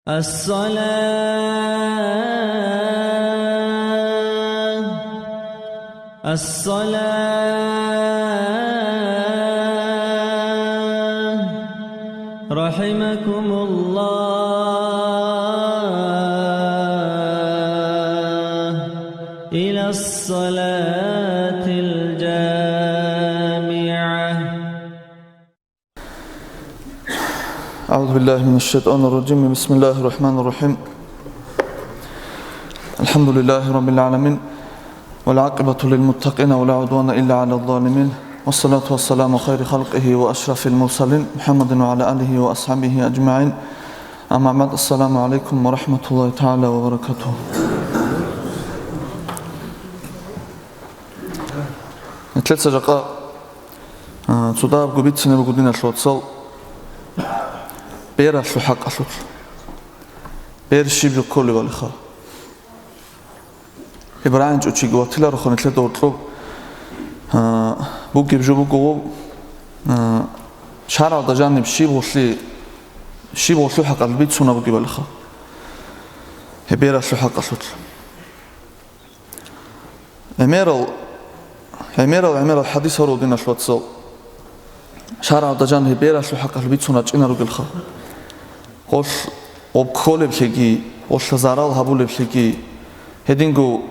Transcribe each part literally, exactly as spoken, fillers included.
الصلاة، الصلاة، رحمكم الله، إلى الصلاة الجامعة. أعوذ بالله من الشيطان الرجيم. بسم الله الرحمن الرحيم. الحمد لله رب العالمين. والعاقبة للمتقين ولا عدوان إلا على الظالمين. والصلاة والسلام خير خلقه وأشرف المرسلين محمد وعلى آله وأصحابه أجمعين. أما بعد. السلام عليكم ورحمة الله تعالى وبركاته. Нилъеца жакъа, а, цо дагьабго бицине буго, диналъул вацал, бералъул хӀакъалъулъ. Бер щиб жо кколебалиха? Ибрагьим чӀучиги ватилароха нилъеда гьоркьоб, а, бугеб жо буго, а, шаргӀалда жаниб щиб гъолъи, щиб гъолъул хӀакъалъулъ бицунеб бугебалиха? Гьеб бералъул хӀакъалъулъ. ГӀемерал, гӀемерал, гӀемерал хӀадис гьарул, диналъул вацал, шаргӀалда жаниб гьеб бералъул хӀакъалъулъ бицун рачӀинарулелха. Гъолъ гъоб кколеблъиги, гъолъа зарал гьабулеблъиги, гьединго,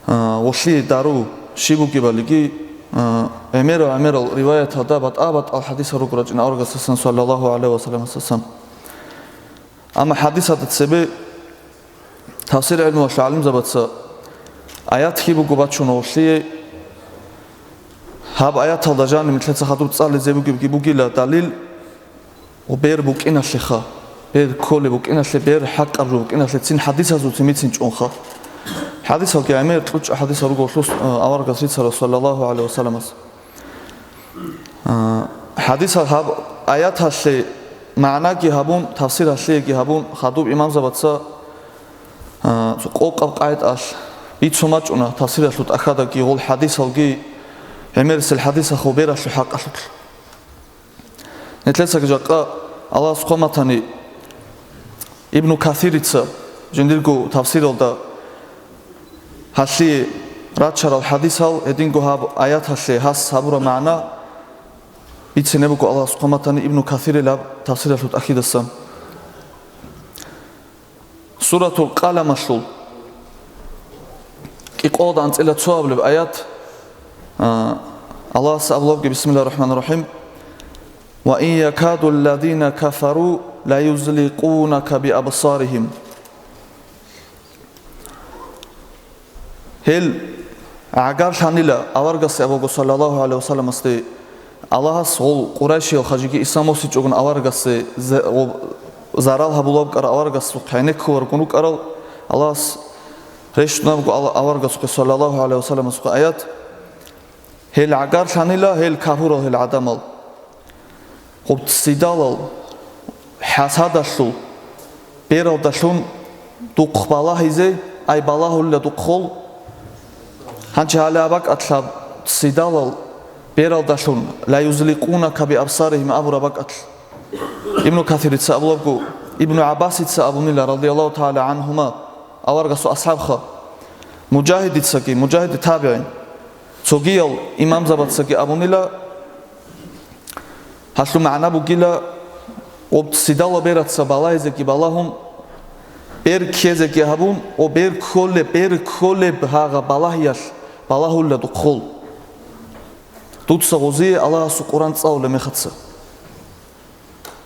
а, гъолъие дару щиб бугебалиги, а, гӀемерал, гӀемерал риваяталда батӀа-батӀал хӀадис гьаруго рачӀина аварагасдасан, саллаллагьу гӀалайгьи ва салламасдасан. Амма хӀадисалда цебе тафсир гӀелмуялъул гӀалимзабаца аят киб буго бачуна гъолъие, гьаб аяталда жаниб нилъеца хадуб цӀализе бугебги бугила далил, ва бер букӀиналъеха, бер кколеб букӀиналъе, бер хӀакъаб жо букӀиналъецин хӀадисазулцин бицинчӀунха. ХӀадисалги гӀемер кьучӀ хӀадисал руго гъолъул, а, аварагас рицарал, саллаллагьу гӀалайгьи ва салламас. А, хӀадисал гьаб аяталъе магӀнаги гьабун, тафсир гьалъиеги гьабун, хадуб имамзабаца, а, къокъаб къагӀидаялъ бицун бачӀуна тафсиралъул тӀахьаздаги гъол хӀадисалги гӀемерисел хӀадисалъул бералъул хӀакъалъулъ. Нилъецаги жакъа Аллагьас хъван батани, Ибну Касирица жиндирго тафсиралда гьалъие рачарал хӀадисал, гьединго гьаб аяталъе гьас гьабураб магӀна бицине буго Аллагьас хъван батани Ибну Касирил гьаб тафсиралъул тӀахьидасан. Суратул Къаламалъул кӀикъоялда анцӀила цоабилеб аят, а, Аллагьас абулебги, бисмиллагьир рахӀманир рахӀим: «Ва ин якаду ллазина кафару ла юзликъунака би абсарихим». Гьел гӀагарлъанила аварагасде абуго, саллаллагьу гӀалайгьи ва салламасде, Аллагьас гъол Къурайшиял хажиги ислам босичӀогун аварагасде зе-, гъоб-, зарал гьабулеб букӀараб аварагасухъе гӀенеккуларгун рукӀарал, Аллагьас рещтӀунеб буго ала-, аварагасухъе, саллаллагьу гӀалайгьи ва салламасухъе аят. Гьел гӀагарлъанила, гьел капурал, гьел гӀадамал. Гъоб ццидалал, хӀасадалъул, бералдалъун духъ балагьизе, ай балагьулила духъ гъол. Гьанже гьале абакӀалъаб ццидалал, бералдалъун, «Ла юзликъунака би абсарихим» абураб бакӀалъ. Ибну Касирица абулебго, Ибну ГӀаббасица абунила, радияллагьу тагӀала гӀангьума, аварагасул асхӀабха, Мужагьидицаги, Мужагьид табигӀин, цогиял имамзабацаги абунила, гьалъул магӀна бугила, гъоб ццидала бераца балагьизеги балагьун, бер ккезеги гьабун, о, бер кколеб, бер кколеб гьагъа балагьиялъ балагьулила духъ гъол. Дуца гъозие Аллагьасул Къуръан цӀалулеб мехаца.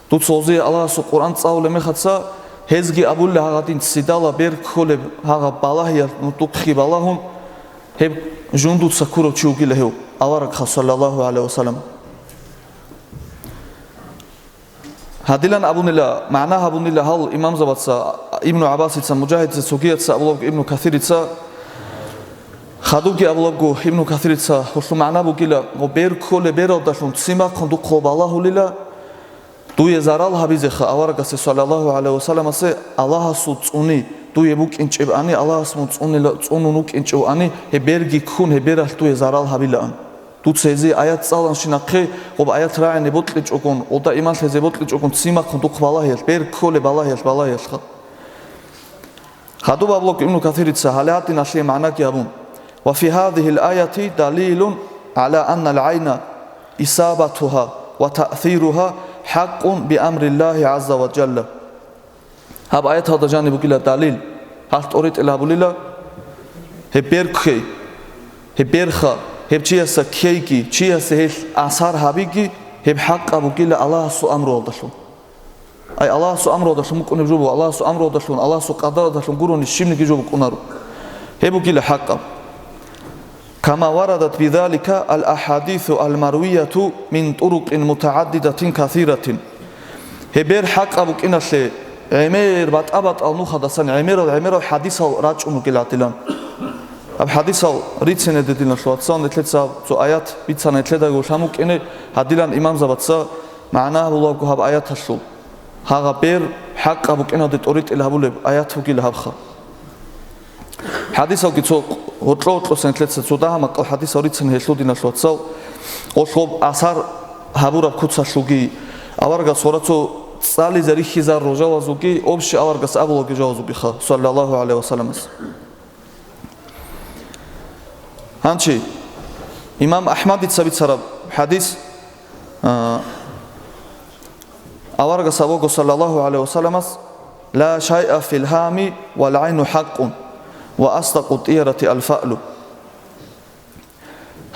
Дуца гъозие Аллагьасул Къуръан цӀалулеб мехаца, гьезги абулила гьагъадин ццидала бер кколеб гьагъа балагьиялъ духъги балагьун, гьеб жундуца ккурав чи вугила гьев, аварагха, саллаллагьу гӀалайгьи ва саллам. Гьадилан абунила, магӀна гьабунила гьал имамзабаца, Ибну ГӀаббасица, Мужагьидица, цогияца абулебго, Ибну Касирица, хадубги абулебго, Ибну Касирица, гьелъул магӀна бугила, гъо бер кколеб бералдалъун ццин бахъун духъ балагьулила, дуе зарал гьабизеха аварагасде, саллаллагьу гӀалайгьи ва салламасде, Аллагьасул цӀуни дуе букӀинчӀебани, Аллагьас мун цӀунила, цӀунун вукӀинчӀевани, гьеб берги ккун, гьеб бералъ дуе зарал гьабилаан. Дуца гьезие аят цӀаланщинахъе, гъоб аят рагӀине бокьичӀогун, гъода иман лъезе бокьичӀогун, ццин бахъун духъ балагьиялъ, бер кколеб балагьиялъ, балагьиялъха. Гьадуб абулеб Ибну Касирица гьале гьадиналъе магӀнаги гьабун: «Ва фи гьазигьил аяти далилун гӀала аннал гӀайна исабатугьа ва таъсиругьа хӀакъун би амриллагьи гӀазза ва жалла». Гьаб аяталда жаниб бугила далил, гьалъ тӀоритӀел гьабулила, гьеб бер ккей, гьеб берха, гьеб чиясда ккейги, чиясе гьелъ асар гьабиги, гьеб хӀакъаб бугила Аллагьасул амруялдалъун. Ай, Аллагьасул амруялдалъун букӀунеб жо буго, Аллагьасул амруялдалъун, Аллагьасул къадаралдалъун гурони щибниги жо букӀунаро. Гьеб бугила хӀакъаб. Кама варадат бидалика ал-ахадису ал-марвияту мин турукъин мутагӀаддидатин касиратин. Гьеб бер хӀакъаб букӀиналъе гӀемер батӀа-батӀал нухадасан гӀемерал-гӀемерал хӀадисал рачӀун ругел гӀадилан. Гьаб хӀадисал рицинеде, диналъул вацал, нилъеца цо аят бицана нилъедаго лъан букӀине, гьадилан имамзабаца магӀна гьабулаго гьаб аяталъул. Гьагъаб бер хӀакъаб букӀиналде тӀоритӀел гьабулеб аят бугила гьабха. ХӀадисалги цо гьоркьо-гьоркьоса нилъеца цо дагьа-макъал хӀадисал рицин гьелъул, диналъул вацал, гъолъ гъоб асар гьабураб куцалъулги, аварагас гъора цо цӀализе рихьизар рожалазулги, общий аварагас абулаги жоязулгиха, саллаллагьу гӀалайгьи ва салламас. Гьанчи, имам АхӀмадица бицараб хӀадис, а, аварагас абуго, саллаллагьу гӀалайгьи ва салламас: «Ла шайъа фил гьами вал гӀайну хӀакъун, ва асдакъу тӀиярати алфаълу».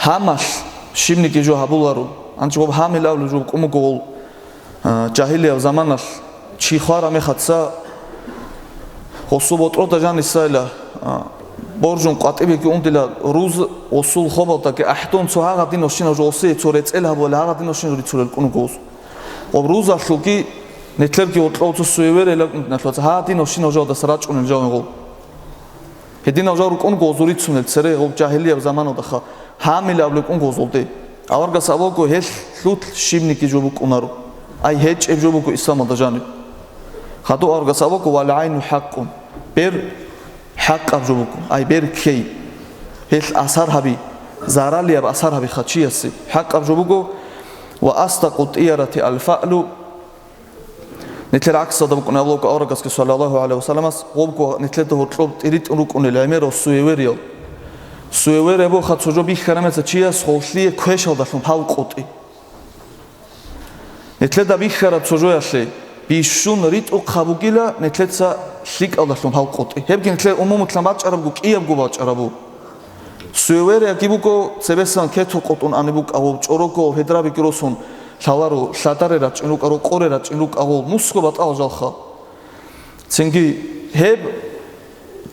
Гьамалъ щибниги жо гьабуларо. Гьанчи гъоб гьамил абулеб жо букӀун буго гъол, а, жагьилияб заманалъ чи хвараб мехаца, гъосул ботӀрода жанисайила, а, боржун къватӀибеги ундила руз, гъосул хобалдаги ахӀдун цо гьагъадин ващинав жо гъосие цо рецӀел гьабула, гьагъадин ващинав рицулел кӀун руго гъос. Гъоб рузалъулги нилъерги гъоркьов цо суевериялъ гьадин ващинав жавдаса рачӀунел жавин гъол. Гьединав жал рукӀун гъозул рицунел цере гъоб жагьилияб заманалдаха гьамил абулеб кӀун гъозулде. Аварагас абуго гьелъ лъулъ щибниги жо букӀунаро. Ай гьечӀеб жо буго исламалда жаниб. Хадуб аварагас абуго: «Вал гӀайну хӀакъун». Бер хӀакъаб жо буго. Ай бер ккей. Гьелъ асар гьаби. Заралияб асар гьаби хъачиясе. ХӀакъаб жо буго. «Ва асдакъу тӀиярати алфаълу». Нилъер гӀаксалда букӀун абулеб аварагасги, саллаллагьу гӀалайгьи ва салламас, гъобго нилъеда гьоркьоб тӀиритӀун рукӀунел гӀемерал суевериял. Суеверие буха цо жо бихьараб мехалъ чияс гъолъие квешалдалъун пал къотӀи. Нилъеда бихьараб цо жоялъе бищун ритӀухъаб бугила нилъеца лъикӀалдалъун пал къотӀи. Гьебги нилъер умумулъан бачӀарабго кӀиябго бачӀарабу. Суевериеги буго, цебесан кету къотӀун ани букӀа гъоб, чӀорого гьедрабиги росун лъаларо, лъадаре рачӀин рукӀа, рокъоре рачӀин рукӀа гъол, мусго батӀал жалха. Цинги гьеб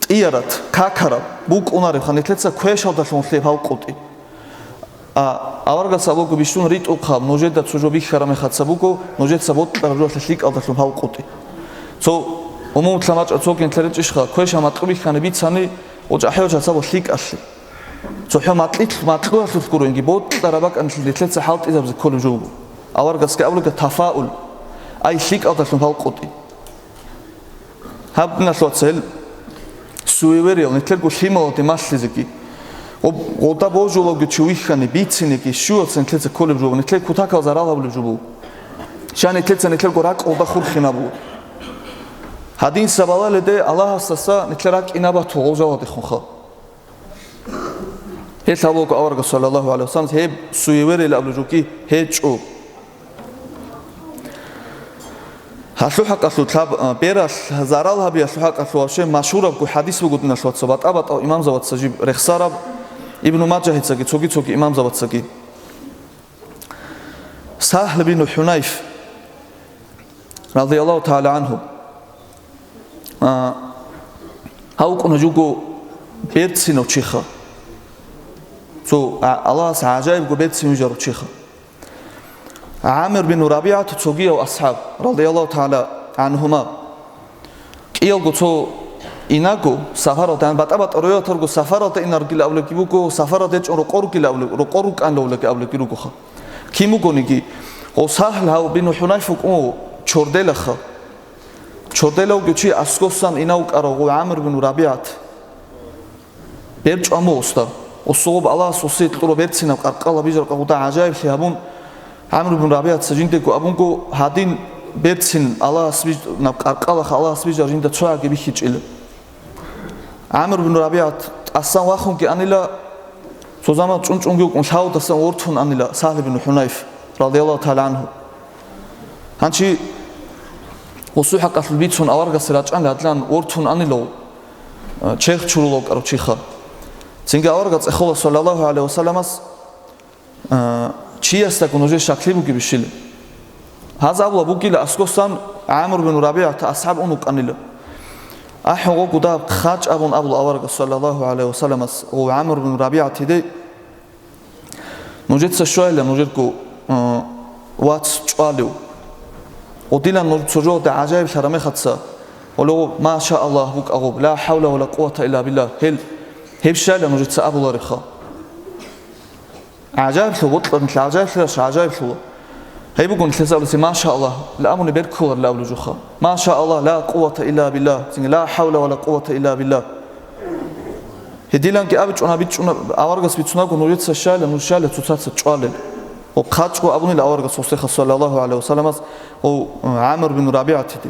тӀиярат, какараб букӀунаребха нилъеца квешалдалъун лъеб гьал къотӀи. А аварагас абуго бищун ритӀухъаб, нужеда цо жо бихьараб мехаца буго, нужеца бокьараб жоялъе лъикӀалдалъун гьал къотӀи. Цо умумулъан бачӀа цоги нилъер речӀищха, квеша макьу бихьани бицани, гъочӀахӀе гъоча цабо лъикӀалъе. ЦохӀо макьилъ-, макьуялъулъ гуренги, бокьараб бакӀанилъ нилъеца хӀалтӀизабизе кколеб жо буго. Аварагасги абулеб тафаул, ай лъикӀалдалъун гьал къотӀи. Гьаб, диналъул вацал, суевериял, нилъерго лъималалде малъизеги, гъоб-, гъолда божулавги чи вихьани, бицинеги, щуялъ нилъеца кколеб жо буго, нилъер кутакал зарал гьабулеб жо буго. Щай нилъеца нилъерго ракӀ гъолда хурхинабуго. Гьадинса балалиде Аллагьасдаса нилъер ракӀ инабату гъол жаладехунха. Гьелъ гьабулаго аварагас, саллаллагьу гӀалайгьи вассалам, гьеб суевериял абулеб жоги гьечӀо. Гьалъул хӀакъалъулъ гьаб, а, бералъ зарал гьабиялъул хӀакъалъулъ вообще машгьурабго хӀадис буго, диналъул вацал, батӀа-батӀал имамзабаца жиб рехсараб, Ибну Мажагьицаги цоги-цоги имамзабацаги. Сагьл бин ХӀунайф, радияллагьу тагӀала гӀангьу, а, гьав вукӀуна жуго берцинав чиха. Цо, а, Аллагьас гӀажаибго берцин вижарав чиха. ГӀамир бин РабигӀат цогияв асхӀаб, радияллагьу тагӀала гӀангьума. КӀиялго цо инаго сафаралда, яни батӀа-батӀа роятарго сафаралда инаргила абулаги буго, сафаралда гьечӀо рокъоргила абула-, рокъор рукӀанила абулаги, абулаги ругоха. Кин бугониги, гъо Сагьл гьав бин ХӀунайф вукӀун вуго чорделаха. Чордела вугев чи аскосан инав вукӀарав гъо ГӀамир бин РабигӀат. Бер чӀваму оста. Осогъоб Аллагьас осие кьураб берцинаб къаркъала бижараб къагъуда гӀажаиблъи гьабун, ГӀамр ибн РабигӀаца жиндего абунго, гьадин берцин Аллагьас биж-, наб къаркъалаха Аллагьас бижараб жинда цояги бихьичӀила. ГӀамр ибн РабигӀат тӀасан вахунги анила, цо заман чӀун-чӀунги вукӀун лъавудасан вортун анила Сагьл ибн ХӀунайф, радияллагьу тагӀала гӀангьу. Гьанчи гъусул хӀакъалъулъ бицун аваргасе рачӀанила гьадлан вортун анилав, э, черх чурулав кӀарав чиха. Цинги аварга цӀехола, саллаллагьу гӀалайгьи вассаламас, э, чиясдаго нужее щаклъи бугебищила? Гьаз абула бугила аскосан ГӀамр бин РабигӀат асхӀаб ун вукӀанила. АхӀун гъогу дагьаб хъачӀ абун абула аварга, саллаллагьу гӀалайгьи вассаламас, гъов ГӀамр бин РабигӀатиде. Нужеца щвайила нужерго, э, вац чӀвалев. Гъодилан нуж цо жоялда гӀажаиблъараб мехаца, гьолего, ма ша Аллагь букӀа гъоб, ла хӀавла ва ла къуввата илла биллагь, гьел, гьеб щайила нужеца абулареха. ГӀажаиблъу, бокьарнилъ гӀажаиблъараш гӀажаиблъула. Гьеб буго нилъеца абулесе, ма ша Аллагь, ла абуни берккуларила абулеб жоха. Ма ша Аллагь, ла къуввата илла биллагь, цинги ла хӀавла ва ла къуввата илла биллагь. Гьедиланги абичӀун, абичӀун, аварагас бицунабго нужеца щайила, нуж щайила цоцаца чӀвалел. Ва хъачӀго абунила аварагас гъосдеха, саллаллагьу гӀалайгьи вассаламас, ва ГӀамр бин РабигӀатиде.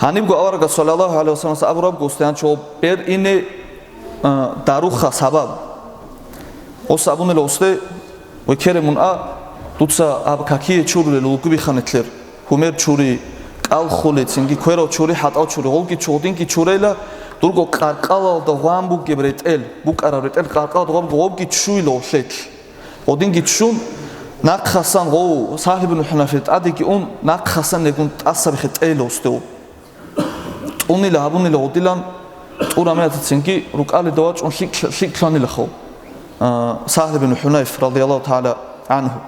Гьанибго аварагас, саллаллагьу гӀалайгьи вассаламас, абурабго гъосде, гьанчо бер ине, а, даруха сабаб. Гъос абунила гъосде, векере мун а, дуца аб какие чурулел вугу бихха нилъер. Гьумер чури, кӀал хули, цинги кверал чури, хӀатӀал чури, гъобги чу-, гъодинги чурейила, дурго къаркъалалда гъван бугеб ретӀел, букӀараб ретӀел къаркъалалда гъобги, гъобги чуйила гъолъелъ. Гъодинги чун, нахъасан гъов Сагьл ибн ХӀунайфил тӀадеги ун, нахъасан негун тӀасабихъе тӀейила гъосде. ТӀунила гьабунила гъодилан, тӀурамиятацинги рукӀалида вачӀун лъикӀ-, лъикӀлъанилаха, а, Сагьл ибн ХӀунайф, радияллагьу тагӀала гӀангьу.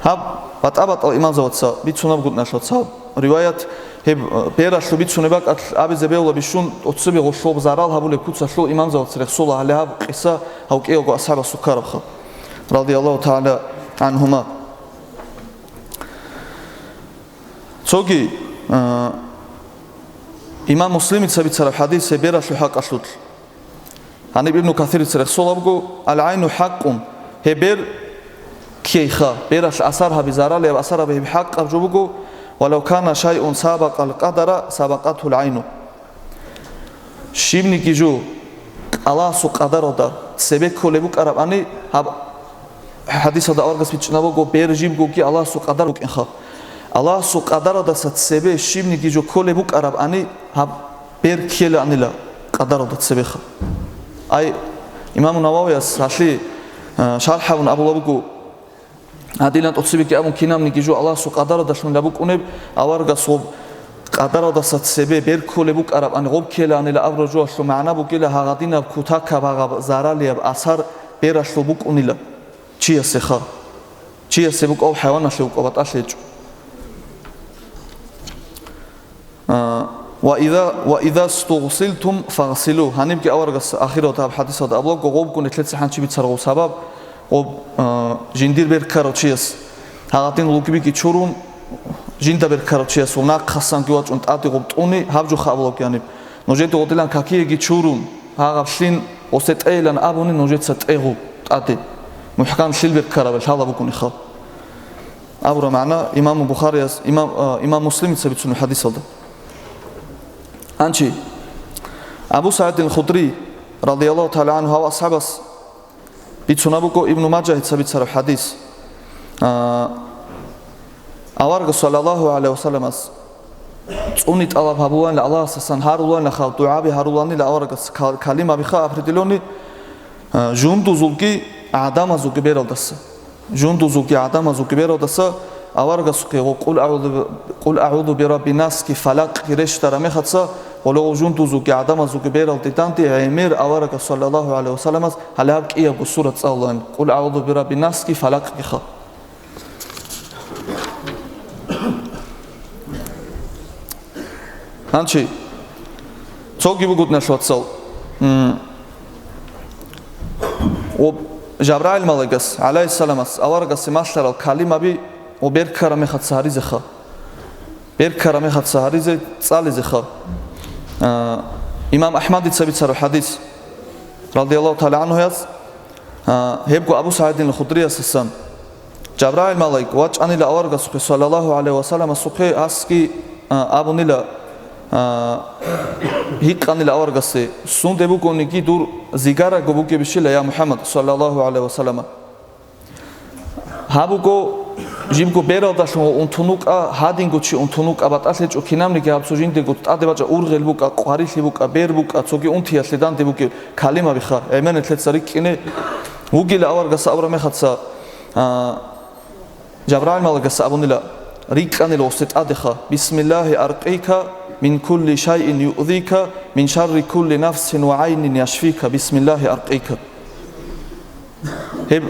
Гьаб батӀа-батӀал имамзабаца бицунаб гутӀналъуца гьаб риваят, гьеб, а, бералъу бицунеб бакӀалъ абизе бегьула бищун, тӀоцебе гъолъоб зарал гьабулеб куцалъул имамзабаца рехсола гьале гьаб къиса гьав кӀиявго асхӀабасул ккарабха, радияллагьу тагӀала гӀангьума. Цоги, а, имам Муслимица бицараб хӀадис гьеб бералъул хӀакъалъулъ. Гьаниб Ибну Касирица рехсолабго, «Ал-гӀайну хӀакъун», гьеб бер ккейха, бералъ асар гьаби, заралияб асар гьаби гьеб хӀакъаб жо буго, «ва лав кана шайъун сабакъал къадара, сабакъатгьул гӀайну». Щибниги жо Аллагьасул къадаралда цебе кколеб букӀарабани, гьаб хӀадисалда аварагас бичӀчӀинаб буго, бер жибгоги Аллагьасул къадар букӀинха. Аллагьасул къадаралдаса цебе щибниги жо кколеб букӀарабани, гьаб бер ккелаанила къадаралда цебеха. Ай, имаму Нававияс гьалъи, а, шархӀ гьабун абулаб буго, гьадилан тӀоцебеги абун, кинабниги жо Аллагьасул къадаралдалъунила букӀунеб, аварагас гъоб къадаралдаса цебе бер кколеб букӀарабани, гъоб ккелаанила абураб жоялъул магӀна бугила гьагъадинаб кутакаб, гьагъаб заралияб асар бералъул букӀунила чиясеха. Чиясе букӀав хӀайваналъе букӀа батӀалъи гьечӀо. А, «Ва иза, ва иза стугъсилтум фагъсилу». Гьанибги аварагас ахиралда гьаб хӀадисалда абулаго, гъобгун нилъеца хӀанчи бицаргъу сабаб, гъоб, а, жиндир бер ккарав чияс гьагъадин лугбиги чурун, жинда бер ккарав чияс ва нахъасан гьивачӀун тӀаде гъоб тӀуни, гьаб жоха абулаго гьаниб. Нужеда гъодилан какиеги чурун, гьагъаблъин осе тӀейилан абуни нужеца тӀегъу тӀаде. МухӀкан лъил бер ккараб лъала букӀунеха. Абура магӀна имаму Бухарияс, имам, а, имам Муслимица бицунеб хӀадисалда. Анчи, Абу СагӀидил Худри, радияллагьу тагӀала гӀангьу, гьав асхӀабас бицунаб буго Ибну Мажагьица бицараб хӀадис. А, аварга, саллаллагьу гӀалайгьи вассаламас, цӀуни тӀалаб гьабуланила, Аллагьасасан гьаруланилаха, дугӀаби гьаруланила аварагас ка-, калимабиха определённый, а, жундузулги гӀадамазулги бералдаса. Жундузулги гӀадамазулги бералдаса аварагасухъе гъо-, «Къул агӀузу би-, къул агӀузу бираббиннасги», «Фалакъги» рещтӀараб мехаца, гъоло жундузулги гӀадамазулги бералде данде гӀемер аварагас, саллаллагьу гӀалайгьи вассаламас, гьале гьаб кӀиябго сурат цӀалулаан, «Къул агӀузу бираббиннасги», «Фалакъгиха». Гьанчи, цоги бугутӀнелъ, вацал, м, об-, Жабраил малайгас, гӀалайгьиссаламас, аварагасе малъарал калимаби ва бер ккараб мехаца гьаризеха. Бер ккараб мехаца гьаризе, цӀализеха. А, имам АхӀмадица бицараб хӀадис. радияллагьу тагӀала гӀангьуяс, а, гьебго Абу СагӀидил Худриясасан, Жабраил малаик вачӀанила аварагасухъе, саллаллагьу гӀалайгьи ва салламасухъе, гьасги, а, абунила, а, гьикъанила аварагасде: «Сунде бугониги дур зигарго бугебищила, я МухӀаммад, саллаллагьу гӀалайгьи ва саллама?» Гьаб буго, жибго бералдалъун унтун вукӀа, гьадинго чи унтун вукӀа, батӀалъи гьечӀо кинабниги гьаб цо жиндего тӀаде бачӀа ургъел букӀа, къварилъи букӀа, бер букӀа, цоги унтиялъе данде бугеб калимабиха, гӀемер нилъеца рикӀкӀине. Вугила аварагас абураб мехаца, а, Жабраил малаикас абунила, рикӀкӀанила гъосде тӀадеха: «Бисмиллагьи аркъика мин кулли шайин юъзика, мин шарри кулли нафсин ва гӀайнин яшфика, бисмиллагьи аркъика». Гьеб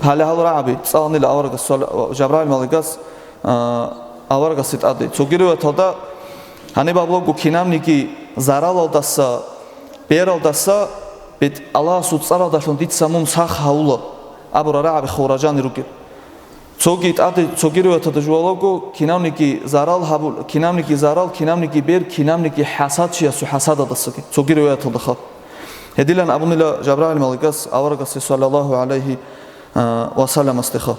гьале гьал рагӀаби цӀаланила аварагас, Жабраил малаикас, а, аварагасде тӀаде. Цоги риваяталда гьаниб абулаго, кинабниги заралалдаса, бералдаса, бетӀ-, Аллагьасул цӀаралдалъун дица мун сах гьавула абураб рагӀаби хваражани ругел. Цоги тӀаде, цоги риваяталда жугьалаго, кинабниги зарал гьабул-, кинабниги зарал, кинабниги бер, кинабниги хӀасад чиясул хӀасадалдасаги, цоги риваяталдаха. Гьедилан абунила Жабраил малаикас аварагасде, саллаллагьу гӀалайгьи, а, ва салламасдеха.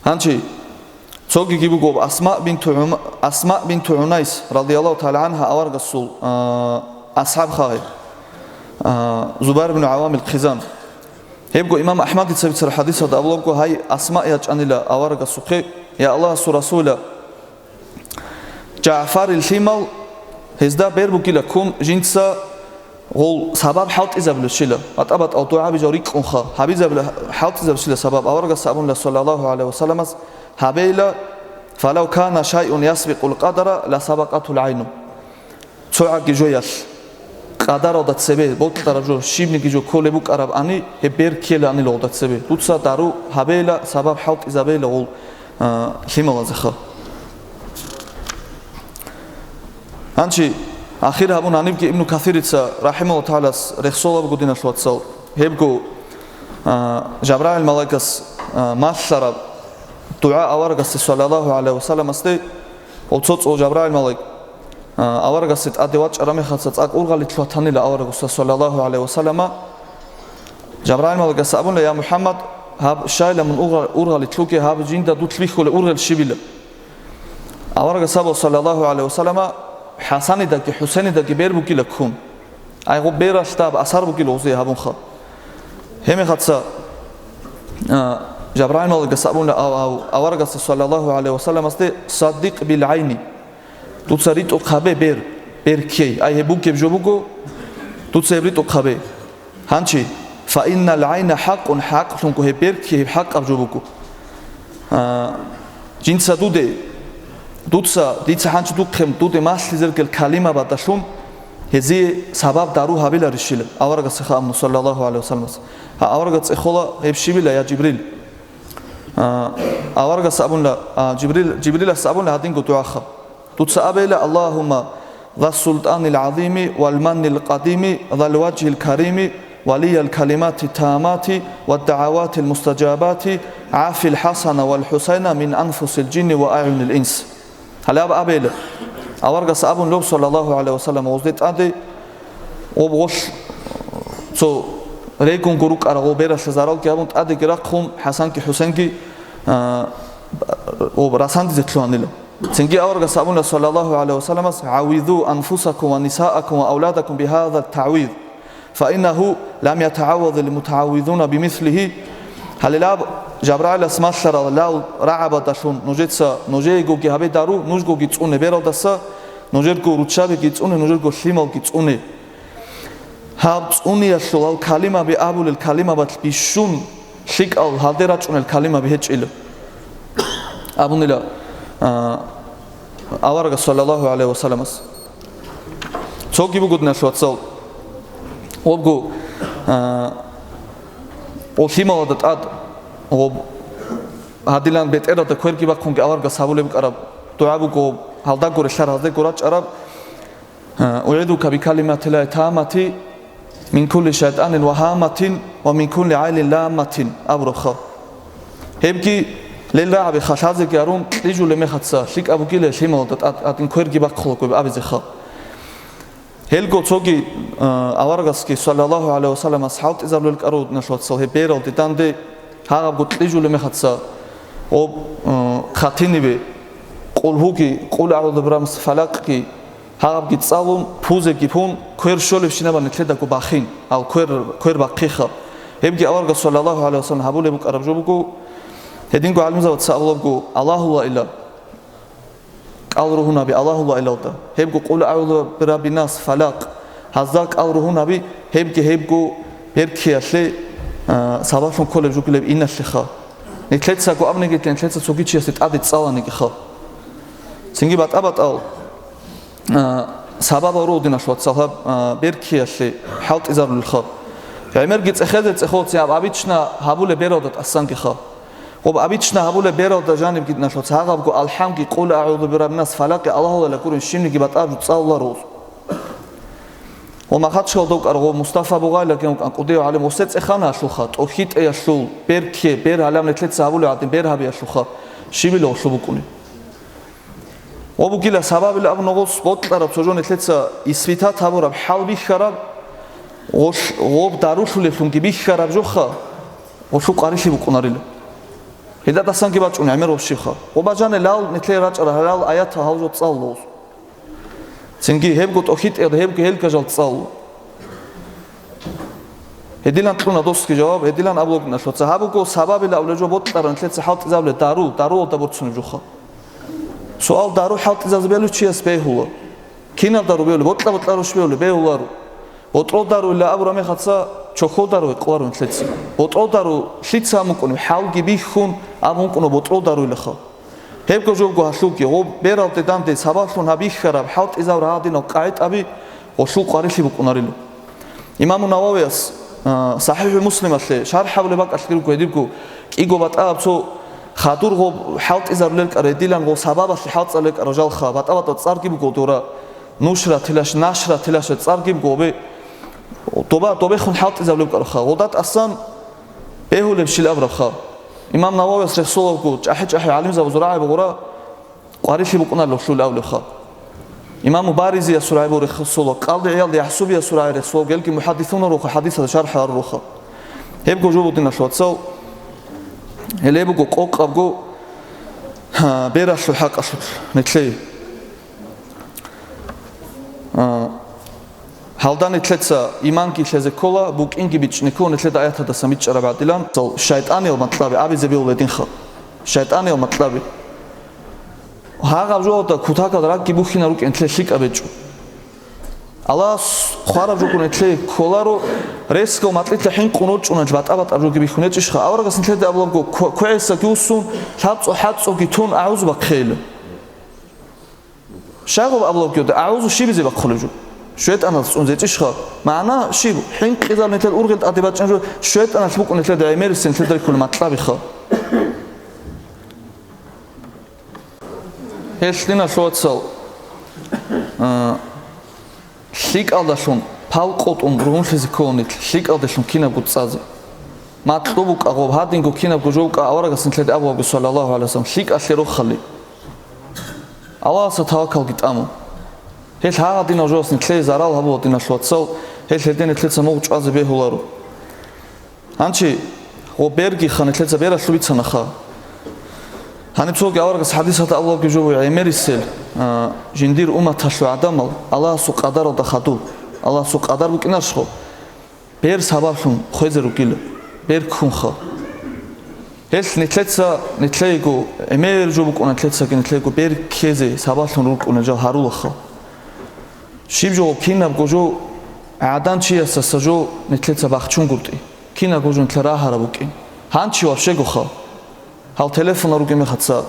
Гьанчи, цогиги буго Асма бинту ГӀум-, Асма бинту ГӀунайс, радияллагьу тагӀала гӀангьа, аварагасул, а, асхӀаб хагьи, а, Зубайр бин ГӀавамил хъизан. Гьебго имам АхӀмадица бицараб хӀадисалда абулабго, гьай Асма ячӀанила аварагасухъе: «Я Аллагьасул Расула, ЖагӀфарил лъимал, гьезда бер бугила ккун, жинца гъол сабаб хӀалтӀизабулебщила, батӀа-батӀал дугӀаби жал рикӀкӀунха, гьабизабула хӀалтӀизабулебщила сабаб». Аварагас абунила, саллаллагьу гӀалайгьи ва салламас, гьабейила: «Фалав кана шайун ясбикъул къадара, ла сабакъатул гӀайну». ЦогӀаги жоялъ, къадаралда цебе бокьараб жо, щибниги жо кколеб букӀарабани, гьеб бер ккеланила гъолда цебе. Дуца дару гьабейила, сабаб хӀалтӀизабейила гъол, а, лъималазеха. Гьанчи, ахир гьабун гьанибги Ибну Касирица, рахӀимагьуллагьу тагӀалас, рехсолаб буго, диналъул вацал, гьебго, а, Жабраил малаикас, а, малъараб дугӀа аварагасде, саллаллагьу гӀалайгьи ва салламасде, гъол цо-цо Жабраил малаик, а, аварагасде тӀаде вачӀараб мехалца цӀакъ ургъалилъ ватанила аварагасда, саллаллагьу гӀалайгьи ва саллама. Жабраил малаикас абуна: «Я МухӀаммад, гьаб щайила мун ургъа-, ургъалилъ вугев, гьаб жинда дулъ бихьулеб ургъел щибила?» Аварагас абула, саллаллагьу гӀалайгьи ва саллама: «ХӀасанидаги ХӀусейнидаги бер бугила ккун. Ай, гъоб бералъдаб асар бугила гъозие гьабунха». Гьебмехалца, а, Жабраил малаикас абуна ав-, ав-, аварагасда, саллаллагьу гӀалайгьи ва салламасде: «Саддикъ бил гӀайни». Дуца ритӀухъ гьабе бер, бер ккей. Ай, гьеб бугеб жо буго, дуца гьеб ритӀухъ гьабе. Гьанчи, фа иннал гӀайна хӀакъун, хӀакълъунго гьеб бер ккей, гьеб хӀакъаб жо буго. А, жинца дуде, дуца, дица гьанчи духъе дуде малъизе ругел калимабадалъун гьезие сабаб дару гьабиларищила, аварагасеха абуна, саллаллагьу гӀалайгьи ва салламас. Гьа, аварагас цӀехола гьеб щибила, я Жибрил. А, аварагас абуна, а, Жибрил, Жибрилас абуна гьадинго дугӀаха. Дуца абейла: «Аллагьумма зас-султӀанил гӀазими вал маннил къадими, зал важгьил карими, валиял калимати таммати вад дагӀаватил мустажабати, гӀафил ХӀасана вал ХӀусайна мин анфусил жинни ва агӀюнил инс». Гьале аб-, абейла. Аварагас абун леб, саллаллагьу гӀалайгьи ва саллам, гъозде тӀаде, гъоб гъолъ цо регунго рукӀарал гъоб бералъе заралги гьабун, тӀадеги рахъун, ХӀасанги ХӀусенги, а, гъоб расандизе лъугьанила. Цинги аварагас абуна, саллаллагьу гӀалайгьи ва салламас: «ГӀаввизу анфусакум ва нисаакум ва авладакум бигьаза тагӀвиз, фа иннагьу лам ятагӀаввазил мутагӀаввизуна бимислигьи». Гьале аб, Жабраилас малъарал рагӀабадалъун нужеца нужеегоги гьабе дару, нужгоги цӀуне бералдаса, нужерго руччабиги цӀуне, нужерго лъималги цӀуне. Гьаб цӀуниялъул гьал калимаби абулел калимабалъ бищун лъикӀал гьалде рачӀунел калимаби гьечӀила, абунила, а, аварагас, саллаллагьу гӀалайгьи ва салламас. Цоги буго, диналъул вацал, гъобго, а, гъо лъималазда тӀад гъоб гьадилан бетӀералда кверги бахъунги аварагас гьабулеб букӀараб дугӀа буго, гьалдаго релълъарал, гьаздего рачӀараб. «УгӀизука бикалиматиллагьи таммати мин кулли шайтӀанин ва гьамматин ва мин кулли гӀайнин ламматин», абурабха. Гьебги лел рагӀаби халъазеги арун, кьижулеб мехаца лъикӀаб бугила лъималда тӀад-, тӀадин кверги бахъулаго абизеха. Гьелго цоги, а, аварагасги, саллаллагьу гӀалайгьи ва саллам, асхӀаб тӀизабулел кӀарудиналъ вацал гьеб бералде данде гьагъабго кьижулеб мехаца, гъоб, а, хъатинибе, къулгьуги, къул агӀузу бираббинас, фалакъги, гьагъабги цӀалун, пузеги пун, квер щолебщинабан нилъедаго бахин, ал квер, квер бахъиха. Гьебги аварагас, саллаллагьу гӀалайгьи ва саллам, гьабулеб букӀараб жо буго. Гьединго гӀалимзабаца абулебго, Аллагьулла ила, кӀал ругьунаби Аллагьулла илалда. Гьебго къул агӀузу бираббинас, фалакъ. Гьазда кӀал ругьунаби, гьебги гьебго берккиялъе, а, сабаблъун кколеб жугилеб иналъеха. Нилъецаго абнигитлъи нилъеца цоги чиясе тӀаде цӀаланигиха. Цинги батӀа-батӀал, а, сабабал ругьудиналъ вацал гьаб, а, берккиялъе хӀалтӀизарулелха. ГӀемерги цӀехезе цӀехолцин аб обычно гьабулеб бералда тӀасангиха. Гъоб обычно гьабулеб бералда жанибги диналъ вацал гьагъабго алхӀамги, къул агӀузу бираббинас, фалакъи, Аллагьулла ила гурин щибниги батӀаб жо цӀалуларо. Ва Махачкала дов кӀаргъо Мустафа Бугъайлаги вукӀан кӀудияв гӀалим, гъосе цӀехана гьалъулха, тӀохьитӀеялъул, беркке, бер гьалаб нилъеца гьабулев гӀадин бер гьабиялъулха, щибила гъолъул букӀунеб. Гъо бугила сабабил абун гъос бокьараб цо жо нилъеца исбитат гьабураб, хӀал бихьараб, гъолъ-, гъоб дарулъулеблъунги бихьараб жоха, гъолъул къварилъи букӀунарила. Гьелдасанги бачӀун гӀемер вощиха. Гъо бажанилал нилъее рачӀарал гьалал аятал гьал жо цӀалуларо. Цинги гьебго тӀохьитӀеда, гьебго гьелгажал цӀал. Гьедилан кьуна досги жаваб, гьедилан абулеб буго нилъеца. Гьаб буго сабабила абулеб жо бокьараб нилъеца хӀалтӀизабулеб дару, даруялда борцунеб жоха. Суал: дару хӀалтӀизазе белев чияс бегьула. Кинал дару бегьулеб? Бокьа-бокьараб щиб бегьулеб? Бегьуларо. БотӀрол даруйилан абураб мехаца чохьол дару гьекъоларо нилъеца. БотӀрол дару лъица абун букӀунеб? ХӀалги бихьун абун букӀуна ботӀрол даруйилаха. Гьебго жобго гьалъулги, гъоб бералде данде сабаблъун гьаб бихьараб хӀалтӀизабураб гьадинал къагӀитӀаби гъолъул къварилъи букӀунарила. Имаму Нававияс, а, СахӀихӀу Муслималъе шархӀ гьабулеб бакӀалъги руго гьедибго, кӀиго батӀаяб цо хадур гъоб хӀалтӀизарулел кӀара, гьедилан гъо сабабалъе хӀалтӀизарулел кӀара жалха, батӀа-батӀа цӀарги буго дора, нушратилаш, нашратилаш цӀарги буго, гъобе, доба, добехун хӀалтӀизарулеб кӀараха. Гъода тӀасан бегьулебщил абурабха. Имам Нававияс рехсолабго, чӀахӀи-чӀахӀи гӀалимзабазул рагӀи бугура, къварилъи букӀунарилан гъолъул абулебха. Имаму Баризиясул рагӀи буго рехсолаб, Къади ГӀиялда ЯхӀсубиясул рагӀи рехсолаб, гьелги мухӀаддисунал руха, хӀадисалда шархӀ гьарурха. Гьебго жо бугониналъ, вацал, гьеле буго къокъабго, гьа, бералъул хӀакъалъулъ нилъее. А, гьалда нилъеца иманги лъезе ккола, букӀинги бичӀчӀизе ккола нилъеда аяталдасан бичӀчӀараб гӀадилан. Цал шайтӀаниял макьаби абизе бегьула гьединха. ШайтӀаниял макьаби. Гьагъаб жоялда кутакал ракӀги бухьинал рукӀин нилъее лъикӀаб гьечӀо. Аллагьас хъвараб жого нилъее кколаро, ресго макьилъа хӀинкъун рорчӀунел батӀа-батӀаб жоги бихьун гьечӀищха? Аварагас нилъеда абулабго, кв-, квегӀисаги вуссун, лъабцӀо-хӀацӀцӀоги тун агӀузу бахъейила. Щай гъоб абулаб ккода, агӀузу щибизе бахъулеб жо? ШайтӀаналъ цӀун гьечӀищха? МагӀна щиб? ХӀинкъизаб нилъер ургъел тӀаде бачӀунеб жо, шайтӀаналъ букӀун нилъеда гӀемерисел нилъеда рихьулеб макьабиха. Гьелъ, диналъул вацал, а, лъикӀалдалъун пал къотӀун ругьунлъизе ккола нилъ, лъикӀалдалъун кинабго цӀазе. Макьу букӀа гъоб, гьадинго кинабго жо букӀа аварагас нилъеда абулебго, саллаллагьу гӀалайгьи вассалам, лъикӀалъе рохали. Аллагьасда тавакалги тӀамун. Гьелъ гьагъадинал жоялъ нилъее зарал гьабула, диналъул вацал, гьелъ гьелде нилъеца мугъ чӀвазе бегьуларо. Гьанчи гъо бергиха, нилъеца бералъул бицанаха. Гьаниб цоги аварагас хӀадисалда абулебги жо буго, гӀемерисел, а, жиндир умматалъул гӀадамал Аллагьасул къадаралда хадуб. Аллагьасул къадар букӀинарищха? Бер сабаблъун хвезе ругила, бер ккунха. Гьелъ нилъеца, нилъеего гӀемер жо букӀуна, нилъецаги нилъеего бер ккезе сабаблъун рукӀунел жал гьарулаха. Щиб жо, кинабго жо гӀадан чиясдаса жо нилъеца бахчунгутӀи, кинабго жо нилъер рагьараб букӀин. Гьанчи вообще гуха. Гьал телефонал ругеб мехаца,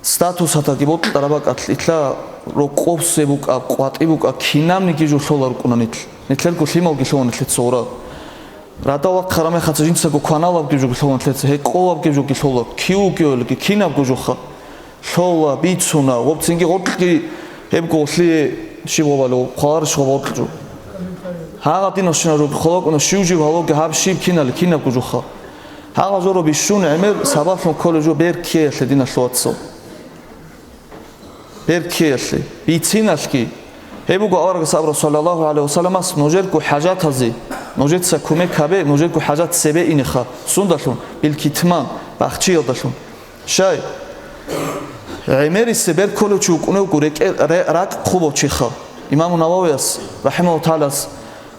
статусалдаги бокьараб бакӀалъ, итла рокъовсе букӀа, къватӀи букӀа, кинабниги жо лъола рукӀуна нилъ. Нилъерго лъималги лъугьун нилъеца гъура. Радал вахъараб мехаца жинцаго кваналабги жо лъугьун нилъеца, гьекъолабги жоги лъола, кив вугевалги, кинабго жоха. Лъола, бицуна, гъоб цинги гъоркьги гьебго гъолъие щиб гъобали, хъваларищ гъоб гъоркь жо. Гьагъадинал щинал жо хъвалакӀуна, щив жив гьалоги гьаб щиб кинали, кинабго жоха. Гьагъа жоро бищун гӀемер сабаблъун кколеб жо бер ккеялъе, диналъул вацал. Бер ккеялъе. Бициналъги. Гьеб буго аварагас абураб, саллаллагьу гӀалайгьи вассаламас: «Нужерго хӀажатазе, нужеца кумек гьабе, нужерго хӀажат цебе инеха». Сундалъун? Билкитман, бахчиялдалъун. Щай? ГӀемерисеб бер кколев чи вукӀунев вуго рекӀе-, ре-, ракӀ хъубав чиха. Имаму Нававияс, рахӀимагьуллагьу тагӀалас,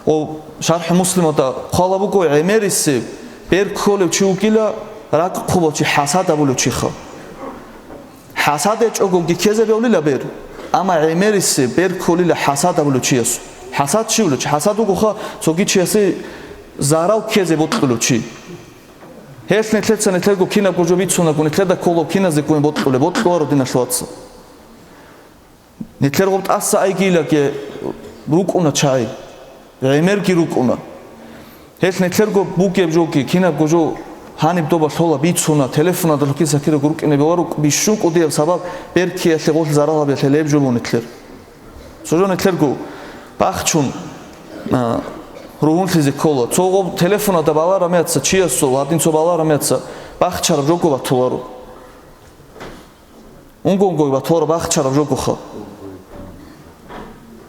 ва ШархӀу Муслимада хъвала буго, гӀемерисеб бер кколев чи вугила ракӀ хъубав чи, хӀасад абулев чиха. ХӀасад гьечӀогоги ккезе бегьулила бер, амма гӀемерисеб бер кколила хӀасад абулев чиясул. ХӀасад щивлъи? ХӀасад вугоха цоги чиясе зарал ккезе бокьулев чи. Гьелъ нилъеца нилъерго кинабго жо бицунаго, нилъеда кколеб киназего бокьулеб, бокьуларо, диналъул вацал. Нилъер гъоб тӀаса айгилаги рукӀуна чагӀи, гӀемерги рукӀуна. Гьелъ нилъерго бугеб жоги, кинабго жо гьаниб доба лъола, бицуна, телефонада лъукӀиса кидаго рукӀине бегьула, рукӀ-, бищун кӀудияб сабаб бер ккеялъе гъолъ зарал гьабиялъе гьеб жо буго нилъер. Цо жо нилъерго бахчун, а, ругьунлъизе ккола. Цо гъоб телефонада балараб меца, чиясул гьадин цо балараб меца бахчараб жого батуларо. Унго-унгоги батуларо бахчараб жогоха.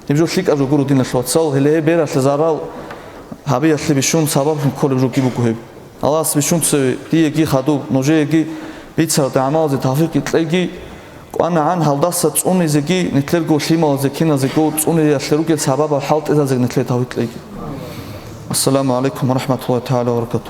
Гьеб жо лъикӀаб жо гуро, диналъул вацал, гьеле гьеб бералъе зарал гьабиялъе бищун сабаблъун кколеб жоги буго гьеб. Аллагьас бищун цеве диеги хадуб, нужееги бицаралде гӀамалазе тавфикъ кьеги, кӀванагӀан гьалдаса цӀунизеги, нилъерго лъималазе киназего цӀуниялъе ругел сабабал хӀалтӀизазеги нилъее тавфикъ кьеги. Ассаламу гӀалайкум ва рахӀматуллагьи тагӀала ва баракатугь.